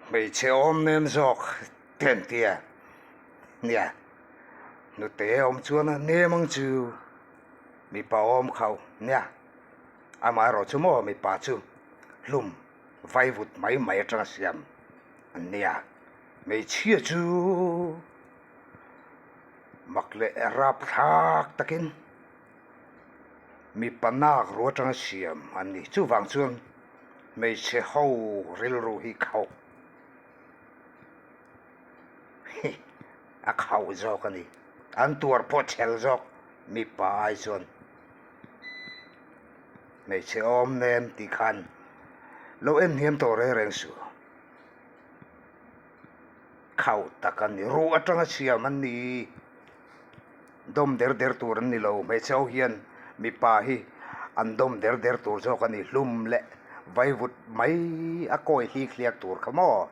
Hmeichhe awm nem zawk te an tia. Nia, hnute awm chuan a nem ang chu mipa awm khauh nia. Amaherawh chu maw mipa chu hlum vaivut mai mai atanga siam an nia. Hmeichhia chu mak leh rapthlak takin mipa nak ru atanga siam an ni. Chuvang chuan hmeichhe ho rilru hi khauh hi a khauh zawk a ni. An tuar pawh chhel zawk mipa ai chuan hmeichhe awm nem tih khan lo en hniam tawh reng reng suh. Khauh tak a ni. Ruh atanga siam an ni. Dawm der der tur an ni lo. Hmeichhe ho hian mipa hi an dawm der der tur zawk a ni. Hlum leh vaivut mai a kawi hlik hliak tur kha maw?